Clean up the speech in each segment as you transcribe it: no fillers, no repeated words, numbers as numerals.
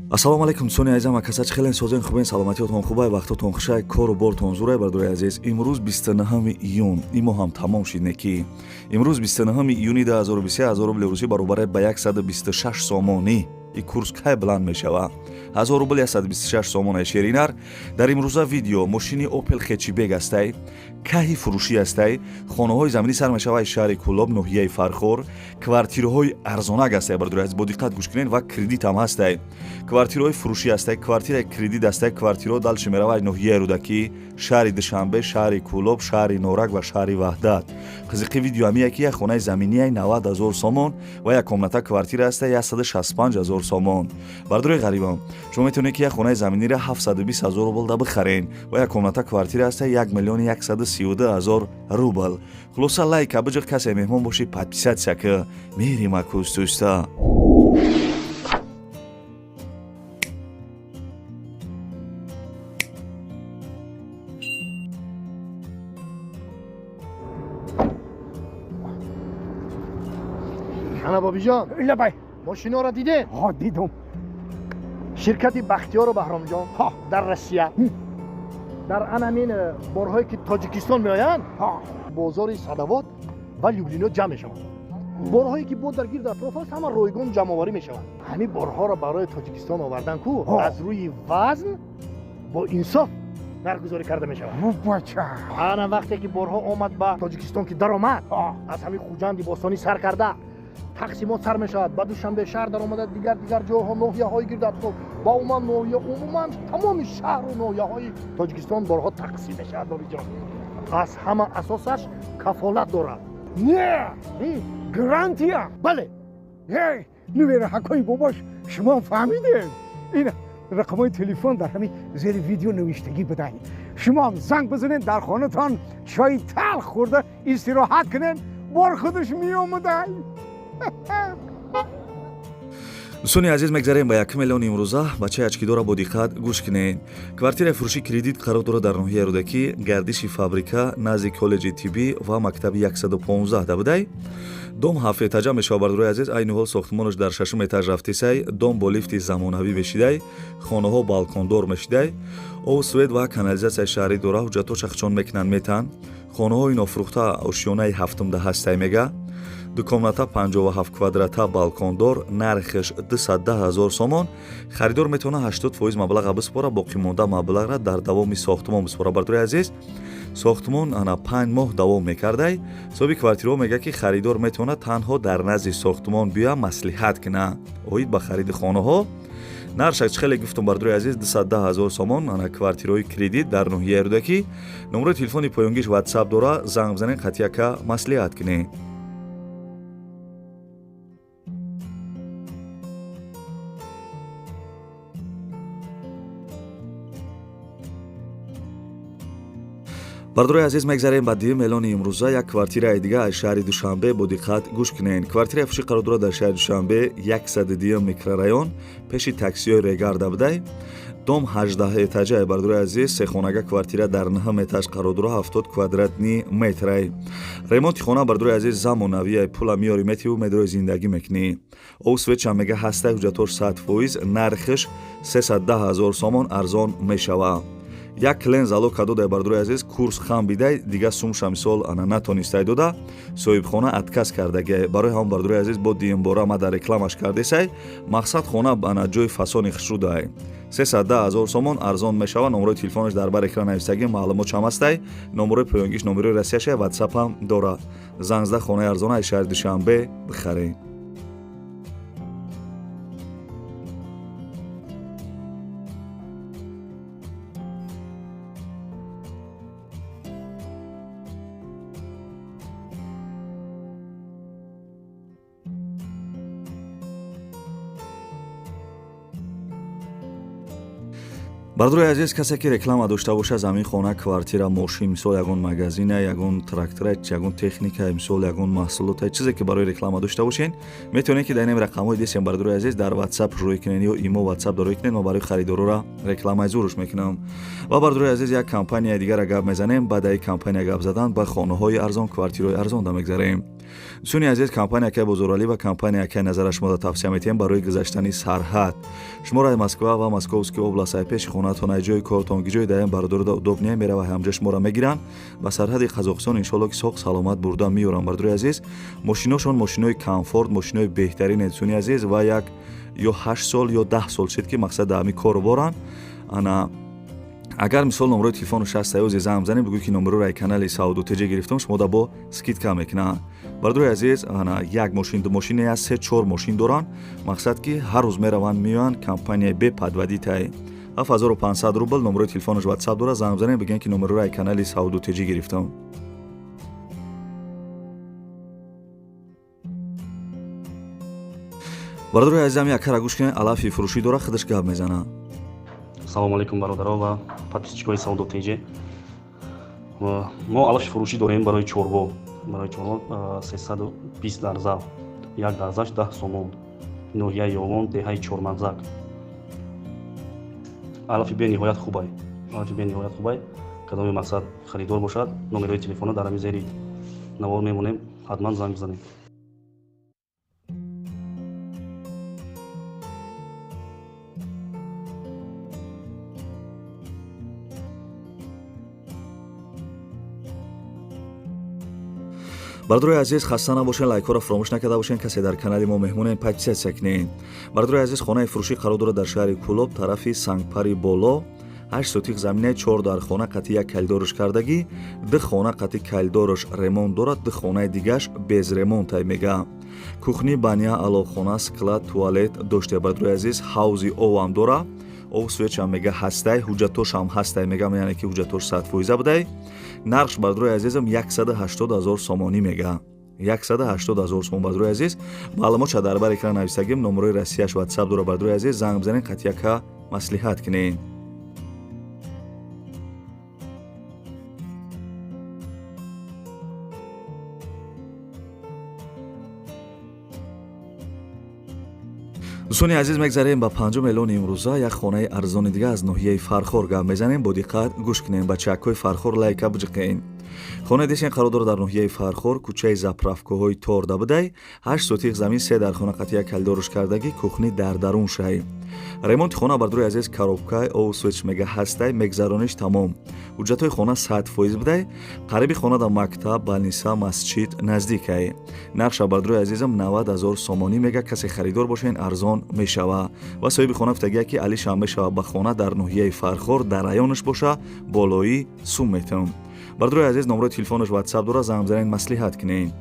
Ассалому алайкум, дӯстони азизам, акасач хелен созен, хубен, саломатиётон хубай, вақтотон хушай, кору бортон зурай. Бардори азиз, имрӯз 29 июн, ин моҳ ҳам тамом шид неки. Имрӯз 29 июни 2023, 1000 рубли русӣ баробаре ба 126 сомонӣ. И курс кай баланд мешава? 1000 рубл 126 сомонаи шеринар. Дар имрӯза видео мошини Опел хэтчбек ҳастай, каҳи фурӯшӣ ҳастай, хонаҳои заминӣ сар мешава аз шаҳри Кӯлоб, ноҳияи Фархор, квартираҳои арзонак ҳастай. Бардори азиз, бо диққат гӯш кунед, ва кредит ҳам ҳастай. Квартираҳои фурӯшӣ ҳастай, квартираи кредит ҳастай. Квартираҳо дальше мерава аз ноҳияи Рӯдакӣ, шаҳри Душанбе, шаҳри Кӯлоб, шаҳри Норак ва шаҳри Ваҳдат. Қизиқи видео ҳамия ки як хонаи заминияи 90 ҳазор сомон ва як комната квартира ҳастай 165 ҳазор сомон. Бардори ғарибам, шумо метавонед ки як хонаи заминиро 720 ҳазор рубл да бихарен ва як комната квартира ҳастай 1 миллиони 132 ҳазор рубл. Хулоса, лайка биҷиқ, касе меҳмон бошӣ, подписаться ки. Мерим акустуста. Ана, Бобиҷон. Лабай. Мошиноро дидем? Ҳо, дидум. Ширкати Бахтиёру Баҳромҷон дар Россия дар анамин борҳое ки Тоҷикистон меоянд, бозори Садовод ва Люблино ҷамъ мешаванд. Борҳое ки бо дар гирд атроф аст, ҳама ройгон ҷамъоварӣ мешаванд. Ҳамин борҳоро барои Тоҷикистон овардан ку аз рӯи вазн бо инсоф нархгузорӣ карда мешавад. Бача. Ана вақте ки борҳо омад ба Тоҷикистон, ки даромад, аз ҳамин Хуҷанди бостонӣ сар карда тақсимот сар мешавад, ба Душанбе шаҳр даромада, дигар дигар ҷойҳо, ноҳияҳои гирдатроф ва умуман ноҳия, умуман тамоми шаҳру ноҳияҳои Тоҷикистон борҳо тақсим мешавад. Бобиҷон, аз ҳама асосаш кафолат дорад. Не, гарантия. Бале. Нувераҳакои бобош, шумо фаҳмидед, ин рақамҳои телефон дар ҳамин зери видео навиштагӣ будай. Шумоам занг бизанед, дар хонатон чои талх хӯрда истироҳат кунед, бор худаш меомадай. Дӯстони азиз, мегзарем ба якум эълони имрӯза. Бачаи очкидора бо диққат гӯш кунед. Квартираи фурӯши кредит қарор дорад дар ноҳияи Рӯдакӣ, гардиши фабрика, назди коллеҷи тиббӣ ва мактаби 115 да будай. Дом ҳафт этажа мешавад, бардорои азиз. Айни ҳол сохтмонаш дар шашум этаж рафтисай. Дом бо лифти замонавӣ мешидай, хонаҳо балкондор мешидай, об, свет ва канализатсияи шаҳрӣ дора. Ҳуҷҷатҳо чахчон мекунанд, метаҳанд. Хонаҳои нофурӯхта ошёнаи ҳафтумда ҳастай. Мега, ду комната, 57 квадрата, балкондор, нархаш 210 ҳазор сомон. Харидор метавонад 80% маблаға биспора, боқимонда маблағра дар давоми сохтмон биспора. Бардори азиз, сохтмон ана 5 моҳ давом мекардай. Соҳиби квартираҳо мегӯяд, ки харидор метавонад танҳо дар назди сохтмон биёя, маслиҳат кунад оид ба хариди хонаҳо. Нархаш хеле гуфтум, бардори азиз, 210 ҳазор сомон. Ана квартираҳои кредит дар ноҳияи Рӯдакӣ. Номерои телефони поёнгиш Ватсап дора, занг бизанед, қатъияка маслиҳат кунед. Бардорои азиз, мегзарем ба дуюм эълони имрӯза. Як квартираи дига аз шаҳри Душанбе, бо диққат гӯш кунед. Квартираи фурӯшӣ қарор дорад дар шаҳри Душанбе, 102 микрорайон, пеши таксиҳои Регарда будай. Дом 18 этажае, бардорои азиз. Сехонага квартира дар нҳм этаж қарор дорад, 70 квадратный метрай. Ремонти хона, бардорои азиз, замонавиай. Пула меёри, метиву медрои, зиндагӣ мекунӣ. Об, светчам мега ҳастай, ҳуҷҷатҳош 100%. Нархаш 310 ҳазор сомон, арзон мешавад. Як клиент залог додай, бардорои азиз, курс хам бидай, дига сумша мисол ана натонистай дода, соҳибхона отказ кардагиай. Барои ҳамон, бардорои азиз, бо дуюмбора ма дар рекламаш кардесай. Мақсад, хона ана ҷои фасони хушрудай. 310 ҳазор сомон, арзон мешавад. Номерои телефонаш дар бар экран навистагӣ, маълумот чам ҳастай. Номерои поёнгиш номерои Россияшай, Ватсапам дора. Занг зада, хонаи арзона аз шаҳри Душанбе бихаред. Бародарои азиз, касе ки реклама дошта бошад, замин, хона, квартира, мошин, мисол ягон магазина, ягон трактора, ягон техника, мисол ягон маҳсулота, чизе ки барои реклама дошта бошен, метавонед ки дар ин рақамҳои десем, бародарои азиз, дар WhatsApp рӯй кунед ё имо, WhatsApp рӯй кунед. Мо барои харидорора рекламаи зуруш мекунам. Ва бародарои азиз, як компанияи дигара гап мезанем. Баъд ай компания гап задан ба хонаҳои арзон, квартираҳои арзон да мегзарем. Дӯстони азиз, компания акай Бозоралӣ ва компания акай Назара шуморо тавсия метиҳем барои гузаштани сарҳад. Шуморо ай Москва ва Московский област, ай пеши хонатон, ай ҷои кортон, ки ҷои даем бародарода удобнее мерава, ҳамҷа шуморо мегиранд, ба сарҳади Қазоқистон иншоалло ки соқ саломат бурда меёранд. Бародарои азиз, мошиношон мошинои комфорт, мошинои беҳтарин, дӯстони азиз, ва як ё 8 сол ё 10 сол шид ки мақсад дар ҳамин кору боранд. Ана агар мисол номерои телефону шастаёзе занг бизанед, бигӯед ки номероро ай канали Сауду ТЖ гирифтам, шумо да бо скидка мекунанд. Бародарои азиз, ана як мошин, ду мошин я се, чор мошин доранд, мақсад ки ҳар рӯз мераванд, меоянд. Компанияи беподводить, 7500 рубл. Номерои телефонаш WhatsApp дорад, занг бизанед, бигӯед ки номероро ай канали Сауду ТЖ гирифтам. Бародарои азизам, якара гӯш кунед, алафи фурӯшӣ дорад, худаш гап мезанад. Салому алейкум, бародаро ва подписчикои Савдо ТЖ. Мо алафи фурӯшӣ дорем барои чорво, барои чорво 320 дарза, як дарзаш 10 сомон. Ноҳияи Ёвон, деҳаи Чормағзак. Алафи бениҳоят хубай, алафи бениҳоят хубай. Кадоми мақсад харидор бошад, номерои телефона дар ҳамин зери навор мемонем, ҳатман занг бизанед. Бародарои азиз, хаста набошен, лайкҳоро фаромӯш накарда бошен. Касе дар канали мо меҳмонен, подписаться кунед. Бародарои азиз, хонаи фурӯшӣ қарор дорад дар шаҳри Кӯлоб, тарафи Сангпари боло. 8 сотих заминаи, чор дар хона қати як калидорш кардагӣ, ду хона қати калидорш ремонт дорад, ду хонаи дигаш без ремонтай мега. Кухни, баня, аловхона, склад, туалет доште. Бародарои азиз, ҳавзи овам дора, ов свечам мега ҳастай, ҳуҷҷатошам ҳастай мегам, яъне ки ҳуҷҷатош 100% будай. Нархш, бародарои азизам, 180 ҳазор сомонӣ мега, 180 ҳазор сомон. Бародарои азиз, маълумотша дар бар экран нависагим, номерои Россияш WhatsApp дора. Бародарои азиз, занг бизанед, қатъияка маслиҳат кунед. Дӯстони азиз, мегзарем ба панҷум эълони имрӯза. Як хонаи арзони дига аз ноҳияи Фархор гап мезанем. Бо диққат гӯш кунем, бачакҳои Фархор лайка биҷиқен. Хонаи десен қарор дорад дар ноҳияи Фархор, кӯчаи заправкаҳои торда будай. 8 сотих замин, се дар хона қати як калидоруш кардагӣ, кухни дар дарун шай. Ремонти хона, бардорои азиз, коробкай, ов свеч мега ҳастай, мегзарониш тамом. Ҳуҷҷатҳои хона 100% будай. Қариби хона дар мактаб, больница, масҷид наздикай. Нархша, бардорои азизам, 90 000 сомонӣ мега. Касе харидор бошен, арзон мешава. Ва соҳиби хона гуфтагия ки алишам мешава ба хона дар ноҳияи Фархор, дар районаш боша, болоӣ сум метам. Бардорои азиз, номерои телефонаш WhatsApp дорад, занг бизанед, маслиҳат кунед.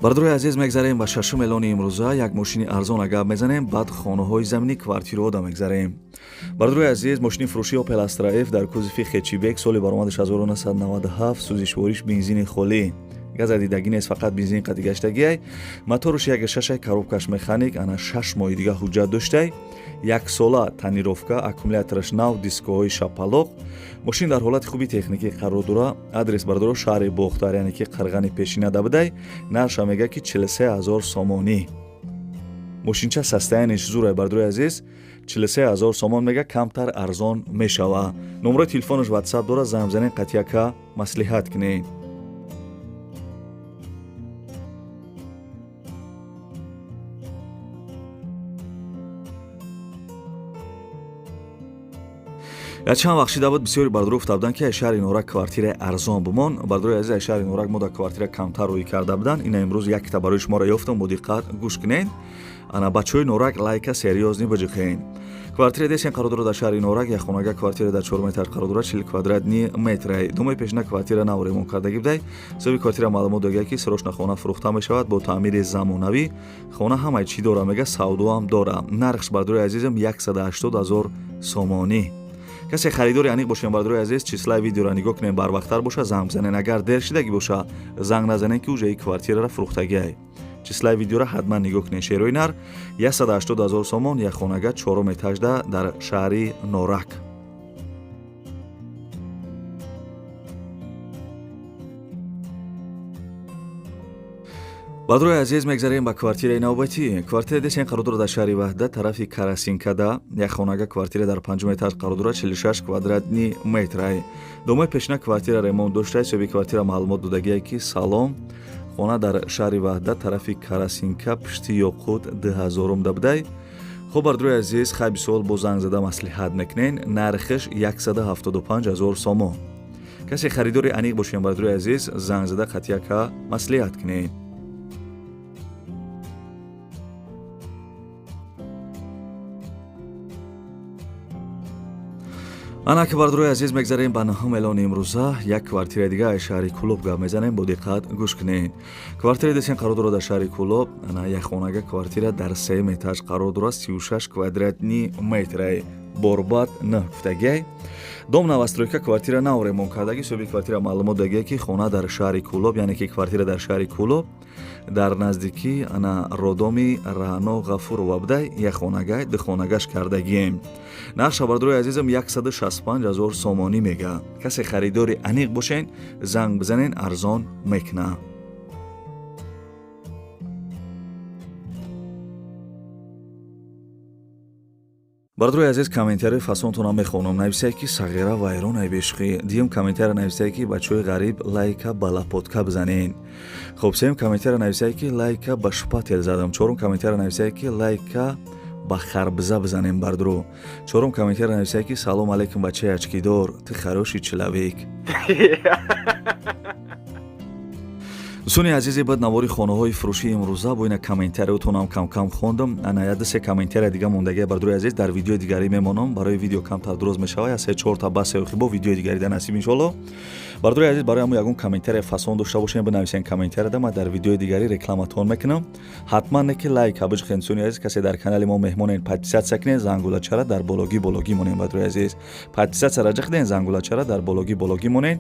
Бародарои азиз, мегзарем ба шашум эълони имрӯза. Як мошини арзона гап мезанем, баъд хонаҳои заминӣ, квартираҳода мегзарем. Бародарои азиз, мошини фурӯши Opel Astra F дар кузови хэтчбек, соли баромадаш 1997, сӯзишвориш бензини холӣ, газа дидагӣ нест, фақат бензин қати гаштагиай. Моторуш як шашай, коробкаш механик. Ана 6 моҳи дига ҳуҷҷат доштай, яксола тонировка, аккумулятораш нав, дискоҳои шапалоқ. Мошин дар ҳолати хуби техникӣ қарор дора. Адрес, бардоро, шаҳри Бохтар, яъне ки Қарғани пешинада будай. Нарша мега ки 43 ҳазор сомонӣ. Мошинча состояниш зурай, бардорои азиз, 43 ҳазор сомон мега, камтар арзон мешава. Номерои телефонаш WhatsApp дора, занг бизанед, қатъияка маслиҳат кунед. Як чанд вақт шида буд, бисёри бардоро гуфта буданд, ки ай шаҳри Норак квартираи арзон бимон. Бардорои азиз, ай шаҳри Норак мо дар квартира камтар рӯй карда буданд. Ина имрӯз якта барои шуморо ёфтам, бо диққат гӯш кунед. Ана бачаҳои Норак лайка серьёзный биҷиқен. Квартира десен қарор дорад дар шаҳри Норак, як хонага квартира дар 4 метр қарор дорад, 40 квадратный метр. 2 моҳи пешина квартира нав ремонт кардагӣ будай. Соҳиби квартира маълумот додагия, ки срочно хона фурӯхта мешавад бо таъмири замонавӣ. Хона ҳамаи чӣ дора мега, савдоам дора. Нархш, бардорои азизам, 180 000 сомонӣ. Касе харидори аниқ бошем, бардорои азиз, числаи видеоро нигоҳ кунем, барвақттар боша занг бизанен. Агар дер шидагӣ боша, занг назанен, ки уже и квартираро фурӯхтагиай. Числаи видеоро ҳатман нигоҳ кунед. Шерои нар 180 000 сомон, як хонага, чорум этажда, дар шаҳри Норак. Бардорои азиз, мегзарем ба квартираи навбатӣ. Квартира десен қарор дорад дар шаҳри Ваҳдат, тарафи Карасинкада. Як хонага, квартира дар панҷум этаж қарор дорад, 46 квадратный метрай. Домои пешина квартира ремонт дошта. Ҳисоби квартира маълумот додагие, ки салом, хона дар шаҳри Ваҳдат, тарафи Карасинка, пушти Ёқут 2000 да будай. Хуб, бардорои азиз, хай бисол бо занг зада маслиҳат мекунен. Нархиш 175 000 сомон. Касе харидори аниқ бошем, бардорои азиз, занг зада қатъияка маслиҳат кунед. Ана ки, бардорои азиз, мегзарем ба наҳум эълони имрӯза. Як квартираи дига аз шаҳри Кӯлоб гап мезанем, бо диққат гӯш кунед. Квартираи десен қарор дорад дар шаҳри Кӯлоб. Ана як хонага, квартира дар сеюм этаж қарор дорад, 36 квадратный метрай, борбад наҳ гуфтагиай. Дом новостройка, квартира нав ремонт кардагӣ. Соҳиби квартира маълумот дагия, ки хона дар шаҳри Кӯлоб, яъне ки квартира дар шаҳри Кӯлоб, дар наздикӣ ана родоми Раъно Ғафурова будай. Як хонагай, ду хонагаш кардагием. Нархша, бардорои азизам, 165 000 сомонӣ мега. Касе харидори аниқ бошен, занг бизанен, арзон мекуна. Бардорои азиз, комментарии фасонтонам мехонам. Нависае, ки сағира вайронай бешухӣ. Дуюм комментария нависае, ки бачаҳои ғариб, лайка ба лопатка бизанен. Хуб, сеюм комментария нависае, ки лайка ба шпатель задам. Чорум комментария нависае, ки лайка ба харбза бизанем, бардро. Чорум комментария нависае, ки салом алейкум, бачаи очкидор, ты хороший человек. Дӯстони азизи, баъд навори хонаҳои фурӯшии имрӯза бо ина комментариотонам камкам хондам. Ана я ду-се комментария дига мондагия, бардорои азиз, дар видеои дигарӣ мемонам. Барои видео камтар дуроз мешавад, я се чорта басе бо видеои дигари да насиб, иншоалло. Бардорои азиз, барои ҳамо ягон комментария фасон дошта бошем, бинависен комментарияда, ман дар видеои дигарӣ рекламатон мекунам. Ҳатман не ки лайк биҷиқен. Дӯстони азиз, касе дар канали мо меҳмонен, подписаться кунед, зангулачара дар бологӣ бологӣ монен. Бардорои азиз, подписаться ра ҷиқден, зангулачара дар бологӣ бологӣ монен.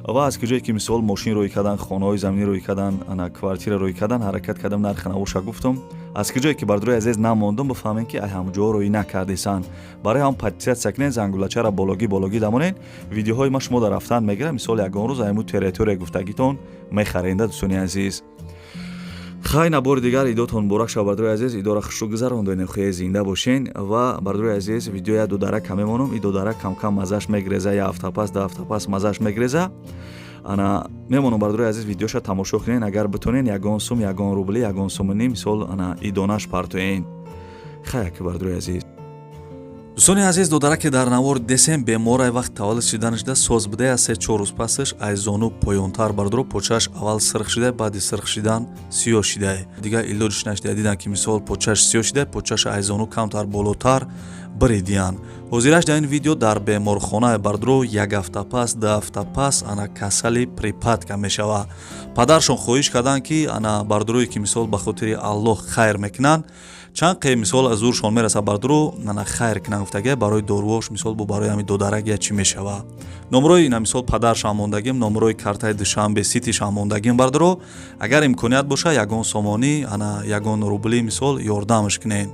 Ва аз куҷое ки мисол мошин рӯй кардан, хонаҳои заминӣ рӯй кардан, ана квартира рӯй кардан, ҳаракат кардам, нархи навоша гуфтам. Аз куҷое ки, бардорои азиз, намондум, бифаҳмем, ки ай ҳамҷоҳо рӯй накардесан. Барои ҳам подписаться кунед, зангулачара бологӣ бологӣ дамонед. Видеоҳои ма шумо дар рафтан мегирам. Мисол, ягон рӯз айму территория гуфтагитон мехаренда. Дӯстони азиз, хай, на бори дигар идотон муборак шава, бардорои азиз. Идора хушрӯ гузарондоен, хе зинда бошен. Ва, бардорои азиз, видеоя дударак мемонам. И дударак камкам маззаш мегреза, я ҳафта пас, 2 ҳафта пас маззаш мегреза. Ана мемонам, бардорои азиз, видеоша тамошо кунен. Агар битонен, ягон сум, ягон рубли, ягон суму ним, мисол, ана идонаш партоен. Хай, аки, бардорои азиз. Дӯстони азиз, додараке дар навор десем беморай, вақт таваллуд шиданашда соз будая. 3-4 рӯз пасаш аз зону поёнтар, бардоро, почааш аввал сирх шида, баъди сирх шидан сиёҳ шидай. Дигар илоҷиш нашида. Дидан, ки мисол почааш сиёҳ шида, почааш аз зону камтар болотар биридиян. Ҳозираш дар ин видео дар беморхона, бардоро, як ҳафта пас, 2 ҳафта пас ана касали припадка мешава. Падаршон хоҳиш карданд, ки ана бардорое ки мисол ба хотири Аллоҳ хайр мекунанд, чанд қе мисол аз зуршон мераса, бардоро, ана хайр кунанд гуфтага, барои доруош, мисол, бо барои ҳами додарак я чӣ мешава. Номрои ина мисол падаршам мондагим, номрои картаи Душанбе Ситишам мондагим. Бардоро, агар имконият боша, ягон сомонӣ, ана ягон рубли, мисол, ёрдамш кунед.